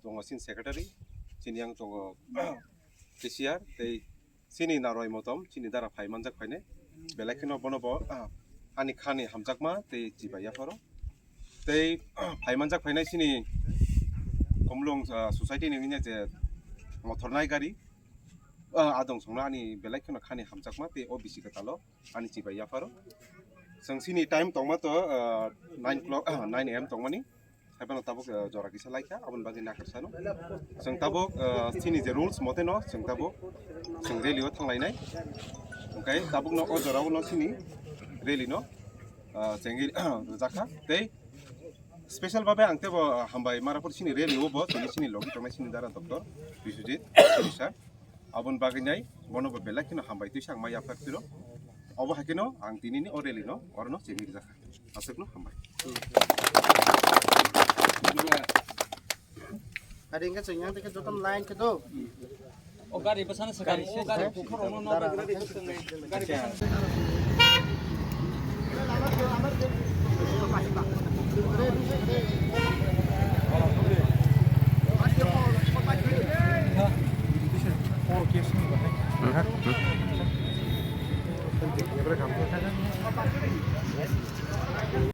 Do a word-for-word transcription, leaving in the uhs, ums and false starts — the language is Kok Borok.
Tongo chini secretary, chini yang tongo cashier, tei chini narwai motom, chini dara phai manjak phainai. Belai kheno bono bo, ah, ani khani hamjakma tei chibai yapharo. Tei phai manjak phainai chini Khumlwng, ah, society ni hwnwi je mothornai gari, ah, adong songno ani belai kheno khani hamjakma tei o bisi kwtalo ani chibai yapharo. Chwng chini time tongma to, ah, nine o'clock, ah, nine A M tongmani. Haiphano tabuk, ah, jora kisa laikha, aboni bagwi nakarsa no. Chwng tabuk, ah, chini je rules mote no, chwng tabuk, chwng rally o thanglainai. Hwnkhe tabuk no o jora o no chini rally no, ah, chengwi rwjakha. Tei special babe ang tebo, ah, hambai maraphor chini rally o bo, chini, chini logi tongnai chini dara doctor Biswajit sir. Aboni bagwi nai bono bo belai kheno hambai twi sa ang mai yaphar tiro. Obo hai kheno ang tinini o rally no oro no chengwi rwjakha. Aswkno hambai. Hari hwnkhe chwng yang tei khe jotono line khe do. O gari bwsano swkang, o gari buphurokno nokha gari bwsano swkang, gari bwsano swkang.